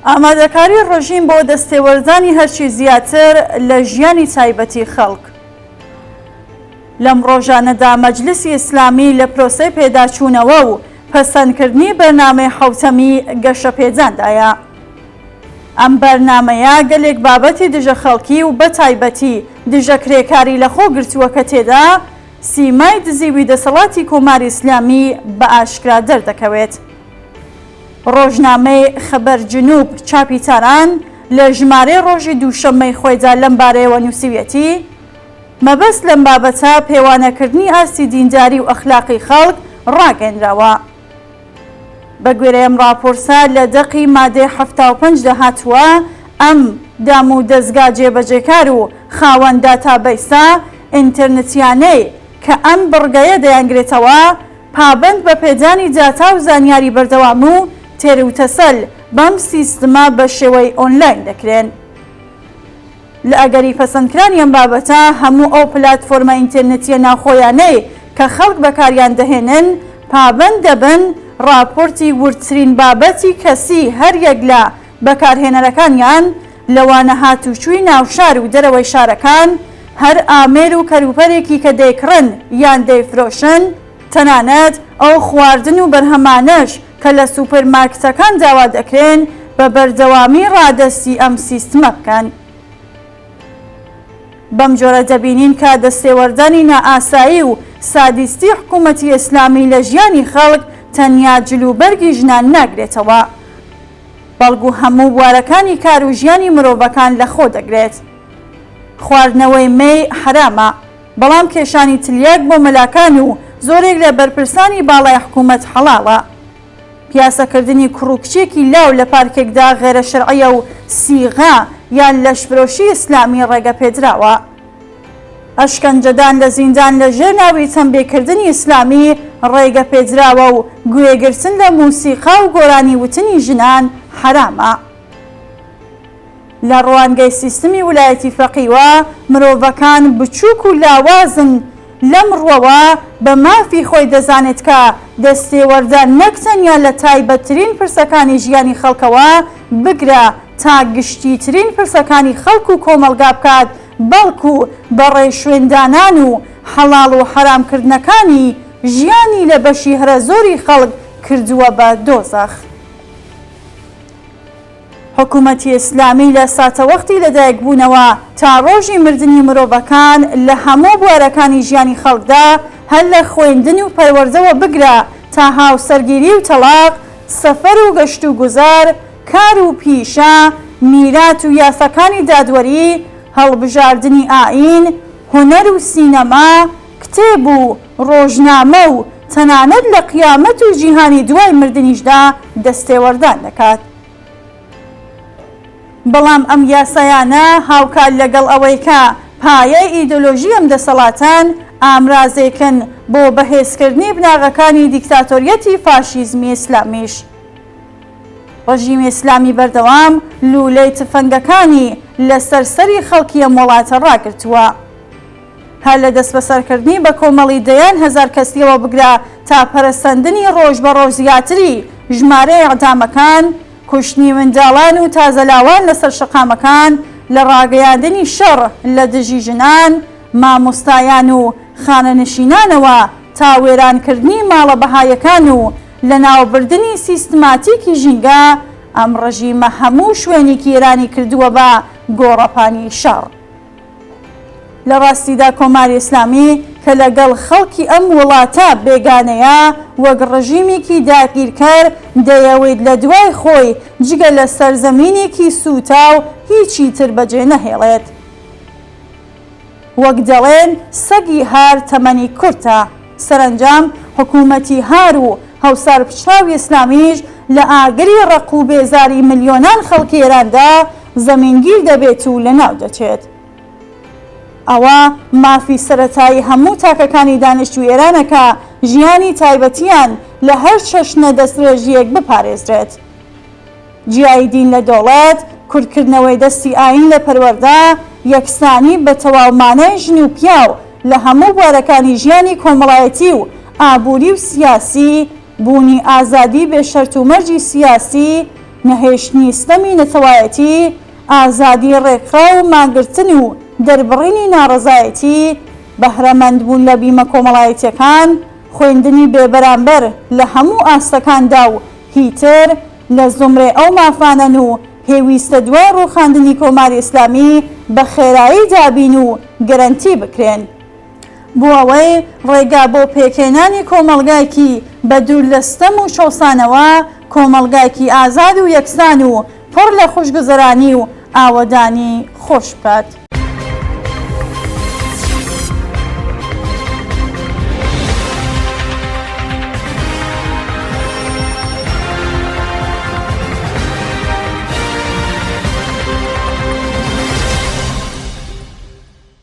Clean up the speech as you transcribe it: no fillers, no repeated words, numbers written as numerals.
ئامادەکاری ڕژیم بۆ دەستێوەردانی هەرچی زیاتر لە ژیانی تایبەتی خەڵک. لەم ڕۆژانەدا مەجلسی ئیسلامی لە پرۆسەی پێداچوونەوە و پەسەندکردنی بەرنامەی حەوتەمی گەشەپێداندایە. ئەم بەرنامەیە گەلێک بابەتی دژە خەڵکی و بەتایبەتی دژە کرێکاری لەخۆ گرتووە کە تێدا سیمای دزیوی دەسەڵاتی کۆماری ئیسلامی بە ئاشکرا دەردەکەوێت. ڕۆژنامەی خبر جنوب چاپی تاران لە ژمارەی ڕۆژی دووشەممەی خۆیدا لەم بارەیەوە نووسیویەتی، مەبەست لەم بابەتە پێوانەکردنی ئاستی دینداری و ئەخلاقی خەڵک ڕاگەیەنراوە. بە گوێرەی ئەم ڕاپۆرتە لە دەقی مادەی 75 دا هاتووە، ئەم دام و دەزگا جێبەجێکار و خاوەن داتابەیسە ئینترنتیانەی کە ئەم بڕگەیە دەیانگرێتەوە، پابەند بە پێدانی داتا و زانیاری بەردەوام و تێروتەسەل بەم سیستمە بە شێوەی ئۆنلاین دەکرێن. لە ئەگەری پەسەندکرانی ئەم بابەتە، هەموو ئەو پلاتفۆرمە ئینتێرنێتییە ناوخۆیانەی کە خەڵک بەکاریان دەهێنن، پابەند دەبن ڕاپۆرتی وردترین بابەتی کەسی هەر یەک لە بەکارهێنەرەکانیان، لەوانە هاتوچووی ناوشار و دەرەوەی شارەکان، هەر ئامێر و کەلوپەلێکی کە دەیکڕن یان دەیفرۆشن، تەنانەت ئەو خواردن و بەرهەمانەش کە لە سوپەرمارکتەکان داوا دەکرێن بە بەردەوامی ڕادەستی ئەم سیستمە بکەن. بەم جۆرە دەبینین کە دەستێوەردانی نائاسایی و سادیستی حکوومەتی ئیسلامی لە ژیانی خەڵک تەنیا جلوبەرگی ژنان ناگرێتەوە، بەڵگو هەموو بوارەکانی کار و ژیانی مرۆڤەکان لەخۆ دەگرێت. خواردنەوەی مەی حەرامە، بەڵام کێشانی تلیاک بۆ مەلاکان و زۆرێک لە بەرپرسانی باڵای حکوومەت حەڵاڵە. پیاسەکردنی کوڕ و کچێکی لاو لە پارکێکدا غێرە شەرعیە و سیغە یان لەشفرۆشی ئیسلامی ڕێگەپێدراوە. ئەشکەنجەدان لە زیندان لە ژێر ناوی تەمبێکردنی ئیسلامی ڕێگەپێدراوە و گوێگرتن لە موسیقا و گۆرانی وتنی ژنان حەرامە. لە ڕوانگەی سیستمی ولایەتی فەقیوە مرۆڤەکان بچووک و لاوازن، لەم ڕووەوە بە مافی خۆی دەزانێت کە دەستێوەردان نەک تەنیا لە تایبەتترین پرسەکانی ژیانی خەڵکەوە بگرە تا گشتیترین پرسەکانی خەڵک و کۆمەڵگا بکات، بەڵکو بە ڕێوشوێندانان و حەڵاڵ و حەرامکردنەکانی ژیانی لە بەشی هەرەزۆری خەڵک کردووە بە دۆزەخ. حکومەتی ئیسلامی لە ساتەوەختی لەدایکبوونەوە تا ڕۆژی مردنی مرۆڤەکان لە هەموو بوارەکانی ژیانی خەڵکدا هەر لە خوێندن و پەروەردەوە بگرە تا هاوسەرگیری و تەڵاق، سەفەر و گەشتوگوزار، کار و پیشە، میرات و یاساکانی دادوەری، هەڵبژاردنی ئایین، هونەر و سینەما، کتێب و ڕۆژنامە و تەنانەت لە قیامەت و جیهانی دوای مردنیشدا دەستێوەردان دەکات. بەڵام ئەم یاسایانە هاوکات لەگەڵ ئەوەی کە پایەی ئیدۆلۆژی ئەم دەسەڵاتەن، ئامرازێکن بۆ بەهێزکردنی بناغەکانی دیکتاتۆریەتی فاشیزمی ئیسلامیش. ڕژیمی ئیسلامی بەردەوام لوولەی تفەنگەکانی لەسەر سەری خەڵکی ئەم وڵاتە ڕاگرتووە. هەر لە دەستبەسەرکردنی بەکۆمەڵی دەیان هەزار کەسییەوە بگرە تا پەرەسەندنی ڕۆژ بە ڕۆژ زیاتری ژمارەی ئێعدامەکان، کوشتنی منداڵان و تازەلاوان لەسەر شەقامەکان، لە ڕاگەیاندنی شەڕ لە دژی ژنان، مامۆستایان و خانەنشینانەوە تا وێرانکردنی ماڵە بەهایەکان و لەناوبردنی سیستماتیکی ژینگە، ئەم ڕژیمە هەموو شوێنێکی ئێرانی کردووە بە گۆڕەپانی شەڕ. لە ڕاستیدا کۆماری ئیسلامی کە لە گەڵ خەڵکی ئەم وڵاتە بێگانەیە وەک ڕژیمێکی داگیرکەر دەیەوێت لە دوای خۆی جگە لە سەرزەمینێکی سووتاو هیچی تر بەجێ نەهێڵێت. وەک دەڵێن سەگی هار تەمەنی کورتە. سەرەنجام حکوومەتی هار و هەوسارپچڕاوی ئیسلامیش لە ئاگری ڕق و بێزاری ملیۆنان خەڵکی ئێراندا زەمینگیر دەبێت و لەناو دەچێت. ئەوە مافی سەرەتایی هەموو تاکەکانی دانیشتووی ئێرانە کە ژیانی تایبەتیان لە هەر چەشنە دەستدرێژییەک بپارێزرێت. جیایی دین لە دەوڵەت، کورتکردنەوەی دەستی ئایین لە پەروەردە، یەکسانی بە تەواو مانای ژن و پیاو لە هەموو بوارەکانی ژیانی کۆمەڵایەتی و ئابووری و سیاسی، بوونی ئازادی بێ شەرت و مەرجی سیاسی. نەهێشتنی ستەمی نەتەوایەتی، ئازادی ڕێکخراو و مانگرتن و دەربڕینی ناڕەزایەتی، بەهرەمەندبوون لە بیمە کۆمەڵایەتیەکان، خوێندنی بێبەرامبەر لە هەموو ئاستەکاندا و هیتر، لە زومرەی ئەو مافانەن و پێویستە دوای ڕووخاندنی کۆماری ئیسلامی بە خێرایی دابین و گەرەنتی بکرێن. بۆ ئەوەی ڕێگا بۆ پێکهێنانی کۆمەڵگایکی بە دوور لە ستەم و چەوسانەوە، کۆمەڵگایکی ئازاد و یەکسان و پڕ لە خوشگوزەرانی و ئاوەدانی خۆش بکات.